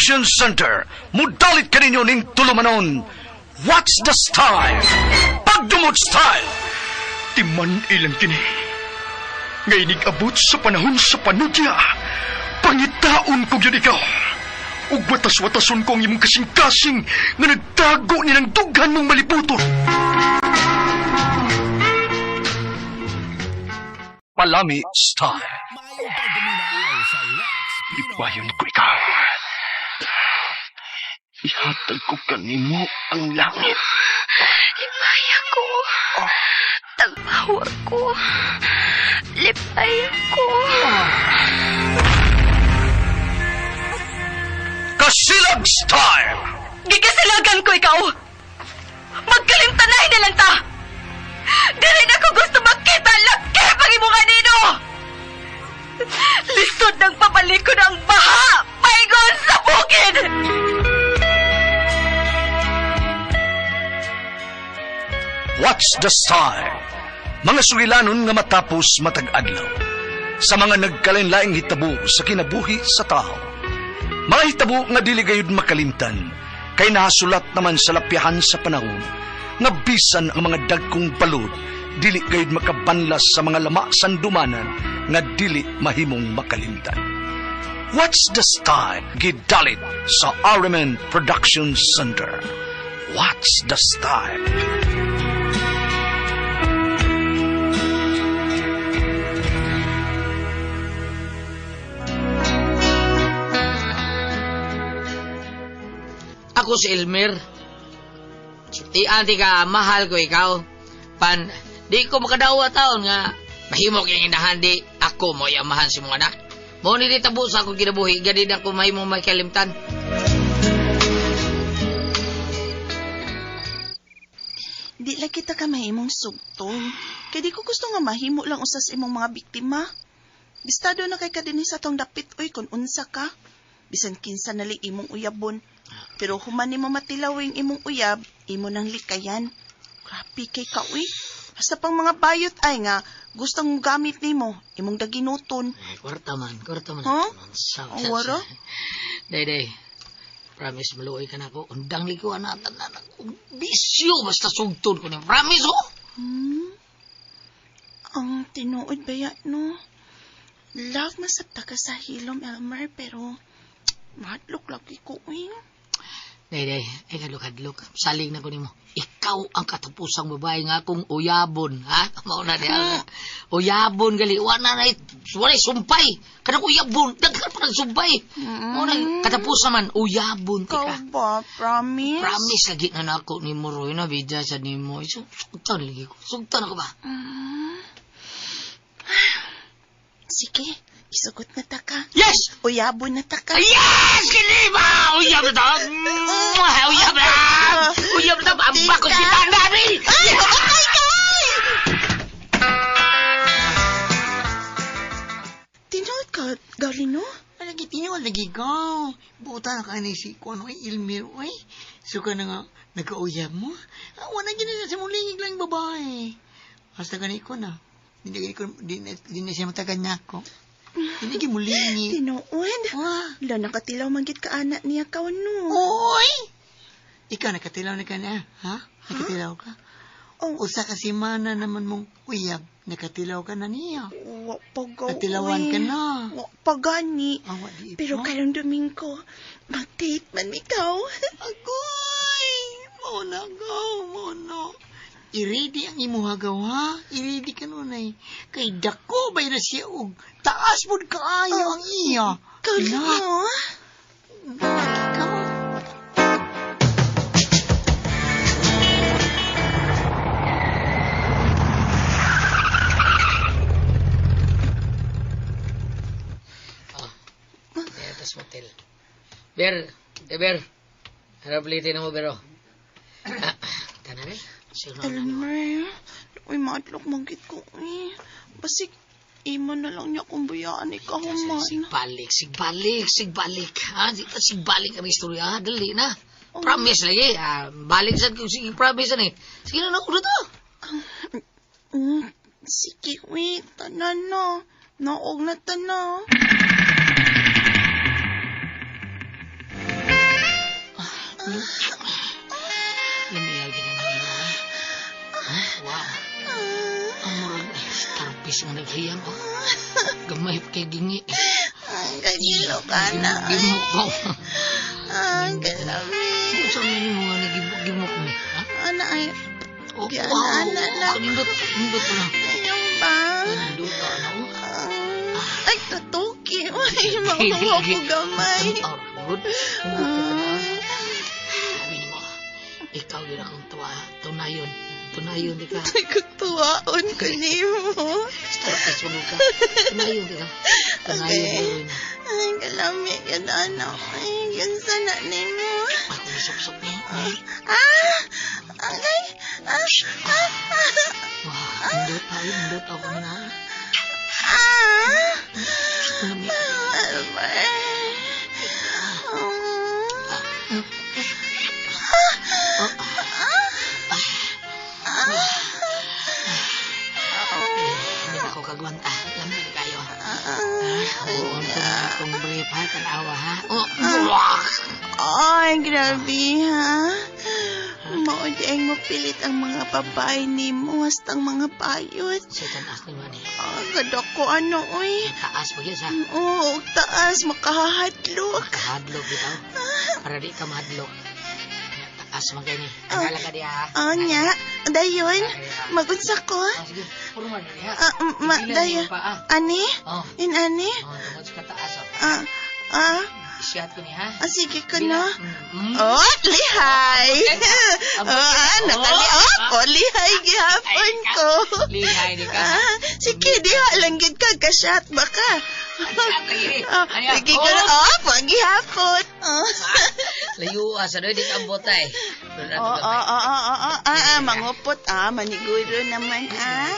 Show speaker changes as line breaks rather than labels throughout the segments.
Production Center. Mudalit kaninyo ning tulumanon. What's the style? Pagdumot style!
Timan ilang kini. Ngay abot sa panahon sa panudya. Pangitaon ko gyud ikaw. Ug watas-watason ko ang imong kasing-kasing nga nagtago ni ng dughan mong malibuton.
Palami style.
Ipayon ko ikaw. Ihatag ko kanimo ang langit.
Lipay ako. Tagbaw ako. Lipay ako.
Kasilag style!
Gikasilagan ko ikaw. Magkalimtanay na lang ta. Dili na ko gusto makita laki pang imong anino. Lisod ng papalikon ang baha. Paingon sa bukid.
What's the style? Mga sugilanon nga matapos matag adlaw. Sa mga nagkalain-laing hitabo sa kinabuhi sa tao. Mga hitabo nga dili gayud makalimtan, kay nahasulat naman sa lapyahan sa panahon, nga bisan ang mga dagkong balod, dili gayud makabanlas sa mga lama sandumanan nga dili mahimong makalimtan. What's the style? Gidalit sa RMN Production Center. What's the style?
Ako si Elmer. Sultian ti ka, mahal ko ikaw. Pan, di ko makadawa taon nga mahimo kay inahan di ako mo yamahan si mong anak. Mo ni tabo sa akong kinabuhi, gani na ko mahimo makalimtan.
Di lang kita ka mahimong sugtong. Kay di ko gusto nga mahimo lang usa sa imong mga biktima. Bistado na kay ka dinhi sa tong dapit oy kung unsa ka. Bisan kinsa nali imong uyabon. Pero human nimo matilawing imong uyab, imo nang likayan. Grabe kay ka uy. Basta pang mga bayot ay nga gustong gamit nimo, imong daginuton.
Ay, kwarta man, kwarta man.
Huh? Ang wara?
Day, day. Promise, maluoy ka na ako. Undang liko, anak, tanan ako. Bisyo, basta sugtod ko ni. Promise, oh!
Ang tinuod ba ya, no? Love masabta ka sa hilom, Elmer, pero mahadlok lagi ko, uy.
Day, day. Ay, kadlok, kadlok. Salig na ko nimo. Ikaw ang katapusang babae nga akong uyabon, ha? Mao na diha. Uyabon gali. Wala na, wala sumpay. Kanang uyabon, daghan pa ng sumpay. Mao na, katapusan man, uyabon
Ikaw
tika.
ba? Promise?
Promise lagi na nako ni mo, Roy, na bidya sa nimo. Sugtan lagi ko. Sugtan ako ba?
Sige, isugot na ta ka.
Yes!
Uyabon na ta ka.
Yes! Kini ba? Uyab na ta! Uyab na! Uyab na ta! Ang bako si Tandani!
Ay, ay, ay! Tinuod ka, Galino?
Lagi tinuod lagi ko. Buta na ka ni si Kuan oy Elmer oy. Suka na nga nagkauyab mo. Ah, wala gyud na sa mulingig lang babae. Basta gani ko na. Di na siya matagan niya ako. Hindi gyud mulingig.
Tinuod?
Wah.
Wala, nakatilaw manggit ka anak niya ka, no?
Oy! Ikaw nakatilaw na ka na, ha? Nakatilaw ka?
Oh.
Usa ka semana naman mong uyab, nakatilaw ka na niya.
Wa pa gaw,
Natilawan
uy.
ka na.
Wa pa gani.
Ah, wa di
Pero
pa.
karong Domingo, mag-date man ikaw.
Agoy! Mao na gaw, mao na. I-ready ang imuha gaw, ha? I-ready ka nun ay. Kay dako bay na siya og taas mo'd kaayo ang iya.
Galing
Na.
mo.
Ikaw.
Oh. Tas motel. Ber, eh, Ber. Harap litin mo, Bero. Ah, tanan eh. Sino na no?
Elmer, uy, madlok manggit ko, uy. Basig, imo na lang niya kung buyaan ikaw man.
Sigbalik, sigbalik, sigbalik. Ha? Sigbalik ang istorya. Ha? Dali na. Promise lagi. Ah, balik sa sige, promise ani. Sige na, naku to.
Sige, uy, tanan na. Naog na tanan.
Lamiya gina ng imo, eh. Huh? Wow. Ang murag starfish nga naghiyang, oh. Gamay pa kay gingi.
Ang kagilo ka na.
Gimok ko.
Ang kalami.
Unsa man nimo nga nagimok ni? Ha?
Ana ay,
Oh,
Yan,
wow.
ana lang.
Nindot, nindot na.
ayaw ba?
Nindot na, oh.
Ay, tutuki. Ay, makuha ko gamay.
Ang good.
Ah.
Sabi ni mo, ikaw yun akong tuwa. Tunayon. Tunayon di ka.
Ay, kutuwaon ko nimo.
Starfish mo ka. Tunayon di ka. Tunayon
Okay.
yun.
Ay, kalami yun, ano. Ay, yun sana nimo.
Ako nisupsup niya.
Ah! Agay! Ah! Ah!
Wah, indot tayo, indot ako na.
Ah!
Lami.
Albert.
Oh, hindi ako kagwanta. Lami na kayo. Ah, buon ko na akong brief ha, tanawa ha. Oh, wah!
Ay, grabe ha. Mao di ay mapilit ang mga babae nimo hastang mga payot.
Sa taas ni man eh.
Ah, kadako ano oy.
Taas pa yun sa.
Oo, og taas makahadlok.
Kahadlok bitaw. Para di ka mahadlok. Taas man kayo ni. Ang ka di ha.
Ah, nya, dayon. Magunsa ko.
Ah, sige, puro man ni ha.
Ah, ma,
Tigilan
dayon.
yung paa.
Ani?
Oh.
In ani?
Oh, tungod sa kataas oh.
Ah, ah,
Isyat ko ni ha.
ah, sige ko no.
Mm.
Oh, lihay.
Abot.
Oh, nakali oh, ko lihay gihapon ko.
Lihay di ka.
Ah, sige, diha lang gid ka kasyat baka. Ah, sige ko na, oh, pagihapon. Oh.
Layo ah, sa doy di ka ambot ay.
Oo, oo, oo, oo, ah, mangupot, ah, maniguro naman, ah.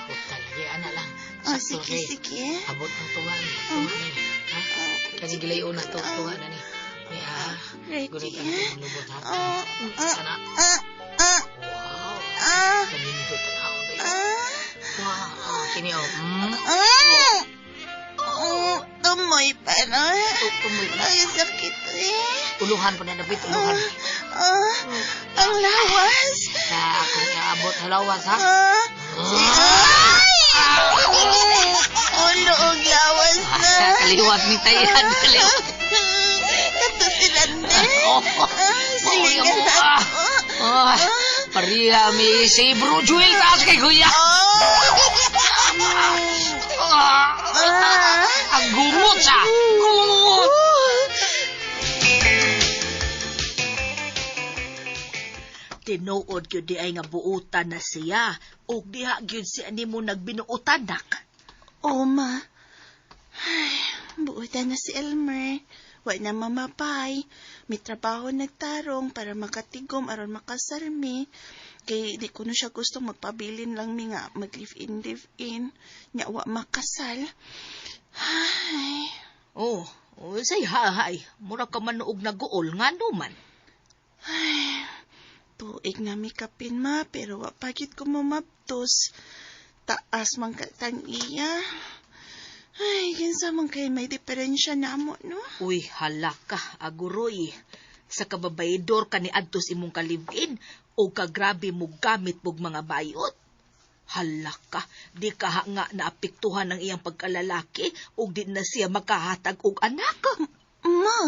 Puta lagi, ana lang.
Oh,
Sakto
sige,
kay
sige.
Abot ang tuwa ni. Tuwa ni. Ha? Kani gilayo na to, tuwa na ni. Ni ah.
Ready?
Gunit ang itong lubot ha.
Oh, ah,
Sana.
ah, ah,
Wow.
ah,
Kanindot ang haon kayo.
ah,
Wow. Kini oh. Mm.
ah. Oh, tumoy pa na.
Tumoy pa na.
Ay, sakit eh.
Uluhan pa na dapit, uluhan.
Ah, ang lawas.
Na akong iaabot halawas ha.
Ah, ay! Ulo og lawas na.
Ah, kaliwat ni Tayan. Kaliwat.
Kato si Rande.
Oh.
Ah, silingan
Oh,
na
ah.
ako.
Ah, pariha mi si Bro Jewel taas kay Kuya.
Oh.
Ah, ang gumot sa. Gumot.
Tinuod gyud di ay nga buutan na siya ug diha gyud siya nimo nagbinuotan nak.
Oh, ma. Ay, buutan na si Elmer. Wa na mamapay. May trabaho nagtarong para makatigom aron makasarmi. Kay di ko na siya gusto magpabilin lang mi nga mag live-in, live-in. Nya wa makasal. Ay,
Oh, oh say hahay, mura ka man og naguol ngano man.
ay. Tuig na mi kapin ma, pero wa pa gyud ko mamabtos. Taas man ka tang iya. Ay, kinsa man kay may diferensya na mo, no?
Uy, hala ka, aguroy. Sa kababaydor ka ni adtos imong kalibin o kagrabe mo gamit mog mga bayot. Hala ka, di ka ha nga naapektuhan ng iyang pagkalalaki ug di na siya makahatag og anak.
Ma?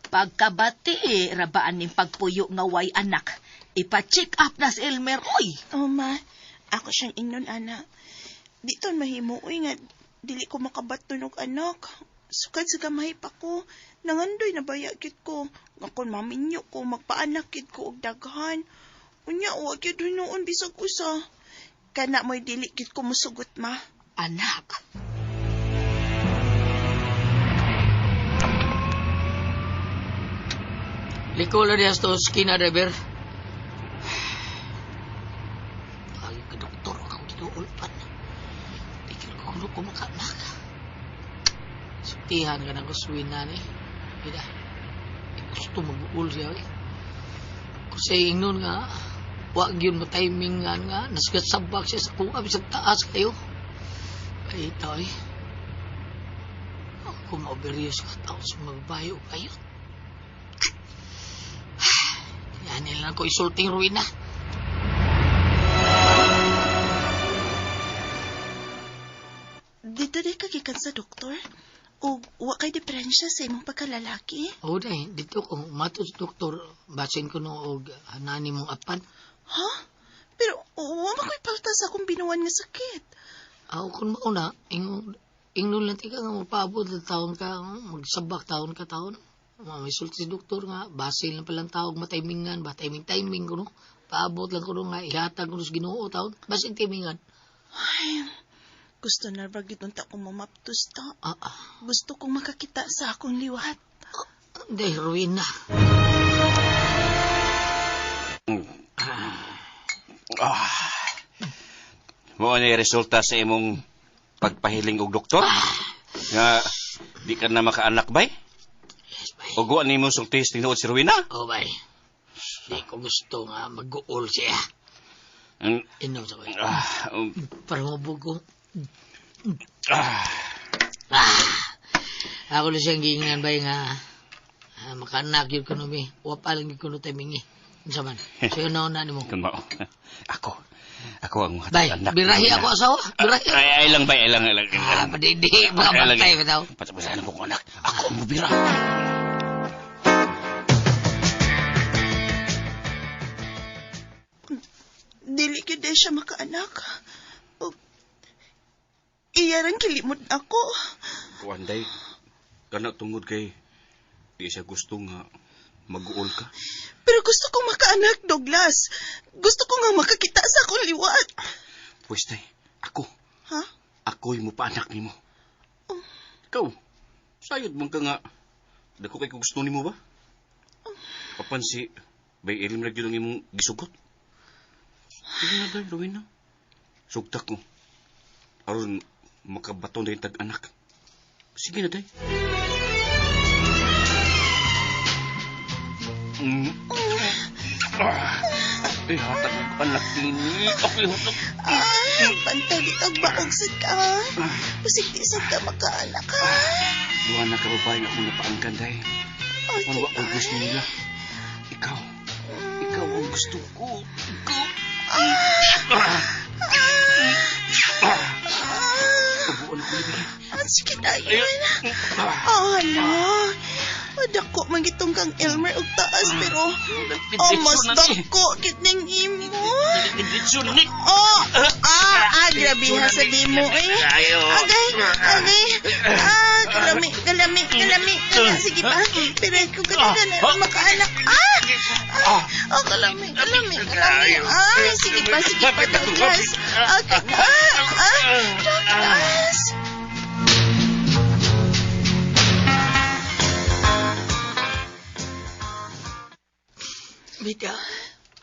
Pagkabati, rabaan ning pagpuyo nga way anak. Ipa-check up na si Elmer, oy.
Oh, ma. Ako siyang ingnon, ana. Dito mahimo, uy, nga dili ko makabaton og anak. Sukad sa gamay pa ko. Nangandoy na baya gid ko. Nga kon maminyo ko, magpaanak gid ko og daghan. Unya, wa gyud hinuon bisag usa. Kana mo'y dili gid ko musugot, ma.
Anak.
Liko lang niya sa skin driver. Ay, ka doktor, akong ginuulpan. Di ko kuno ko makaanak. Sultihan ka na ko swin na ni. Gida. Gusto mag-uul siya eh. Kasi ingnon nga, wa gyud mo timing nga nga nasgasabak siya sa kuha bisag taas kayo. Ay ito eh. Ako ma-oberios ka tao sa magbayo kayo. Yan lang ko isulting ruina.
Dito di ka gikan sa doktor? O wa kay diferensya sa imong pagkalalaki?
Oo day, dito ko mato sa doktor, basin ko no og nani mong apan.
Ha? Pero wa man ko'y palta sa akong binuan nga sakit.
Ako kung mauna, ingnon lang tika nga mapaabot na taon ka, magsabak taon ka taon. May sulti si doktor nga, basin lang palang tawag mataymingan, ba timing-timing ko no. Paabot lang ko no nga, ihatag ko no sa Ginoo taon, basin timingan.
Ay, gusto na ba gyud unta ko mamaptos ta?
Ah, ah,
Gusto kong makakita sa akong liwat.
day, ruina.
Ah. Mao ni resulta sa imong pagpahiling og doktor? Nga di ka na makaanak bay?
Yes, bay.
Og wa nimo sulti tinuod si Rowena?
Oh, bay. Di ko gusto nga mag-uol siya.
Mm,
Inom sa ko.
ah,
Parang mabog ko.
ah,
Ah, ako lang siyang giingnan bay nga makaanak yun ko no mi. Wa pa lang yun ko no timingi. Unsa man? So yun na nimo.
kun mao. Ako. Ako ang
Bay,
anak.
birahi ako asawa. Birahi.
Ay, ay lang bay, ay lang, ay lang.
Ah, padidi, baka
Ay, lang.
bantay ba daw?
Patapos ko anak. Ako ang mubira.
Dili gyud day siya makaanak. O, iya rang kilimot ako.
Kuan day. Kana tungod kay di siya gusto nga mag-uol ka.
Pero gusto kong makaanak, Douglas. Gusto ko nga makakita sa akong liwat.
Pwes day, ako.
Ha?
Ako'y mupaanak nimo. Ikaw, sayod man ka nga. Dako kay gusto nimo ba? Papansi, bay ilim ra gyud ang imong gisugot. Sige na day, Rowena. Sugtak ko. Aron makabaton din tag anak. Sige na day. Mm. Ah. Eh, hatag og anak ini. Ako'y hatag.
Ay, bantay bitag baog sad ka. Basig di sad ka makaanak, ha?
Duha na ka babae nga akong napaangkan, day.
Ay,
Ano ba ang gusto nila? Ikaw. Ikaw ang gusto ko. Ikaw. Ah. Ah. Ubuan ko libi.
Ah, sige na yun. Oh, hala. Dako man gitong kang Elmer og taas pero oh, mas dako gid ning imo. Oh, grabe ha sa dimo eh. Agay, agay. Ah, kalami, kalami, kalami. Sige pa. Pero kung ka na makaanak. Ah, oh, kalami, kalami, kalami. Ay, sige pa, Douglas. Ah, Douglas.
Bita,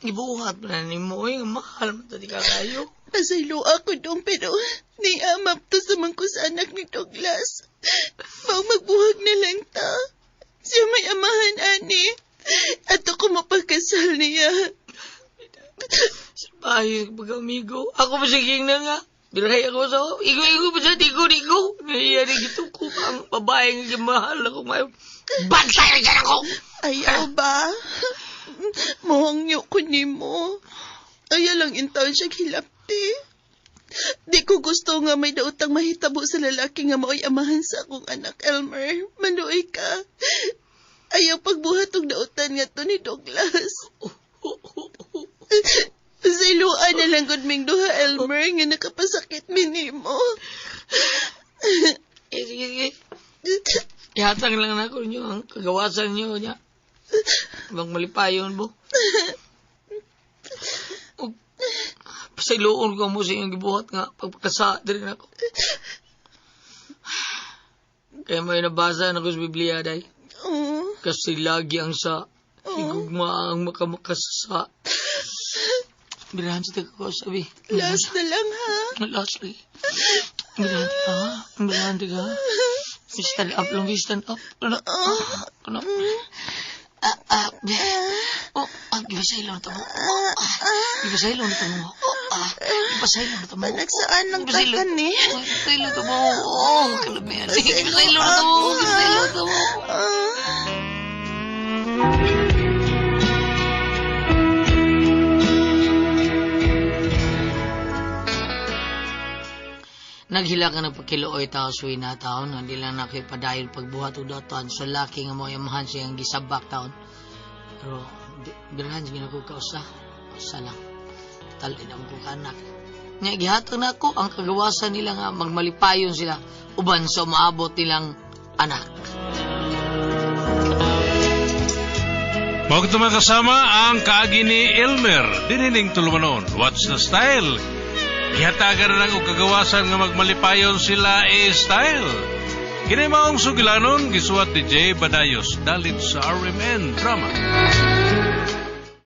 ibuhat pa na nimo eh, mahal mo to di ka kayo.
Pasaylo ako dong pero niamap to sa man ko sa anak ni Douglas. Mao magbuhag na lang ta. Siya may amahan ani. Ato ko mapagkasal niya.
Salbahe pag-amigo. Ako pa sige na nga. Birahe ako sa igo-igo pa sa digo-digo. Nahiya rin gito ko ang babae nga mahal ako mayo. Bantay rin ako!
Ayaw ba? Mohangyo ko nimo. Ayaw lang intaon siya hilapti. Di ko gusto nga may daotang mahitabo sa lalaki nga mao'y amahan sa akong anak, Elmer. Maluoy ka. Ayaw pagbuhat og daotan nga to ni Douglas. Pasayloan na lang gud ming duha, Elmer, nga nakapasakit mi nimo.
Eh, sige, sige. Ihatag lang na ako ninyo ang kagawasan niyo niya. Bang malipayon mo. Ug pasayloon ko mo sa iyong gibuhat nga pagpakasa diri nako. Kaya may nabasa na ko sa Biblia, day.
Oh,
Kasi lagi ang sa higugma ang makamakasasa. Birahan sa taga ko, sabi.
last na lang ha.
Last lagi. Birahan ka, ha? Birahan ka. Stand up lang, stand up. Ano? Ano? Ah, ah, oh, ah, gibasaylo na to mo. Oh, ah, gibasaylo na to mo. Oh, ah, gibasaylo na to mo.
Panagsaan lang ta
Gibasaylo.
kani.
Oh, gibasaylo to mo. Oh, kalamihan. Gibasaylo na to mo. Gibasaylo na to mo.
Ah.
Naghila ka ng pagkiluoy tao suwi na taon, hindi lang nakipadayon pagbuhat og datan sa laki nga mo yamahan siyang gisabak taon. Pero, birhan sige na ko kausa. Usa lang. Total, di naman ko kanak. Nga, gihatag na ako ang kagawasan nila nga magmalipayon sila uban sa umaabot nilang anak.
Mao kato mga kasama ang kaagi ni Elmer dinining tulumanon. What's the style? Gihatagan na lang og kagawasan nga magmalipayon sila e style. Kini maong sugilanon gisuwat ni Jay Badayos dalit sa RMN Drama.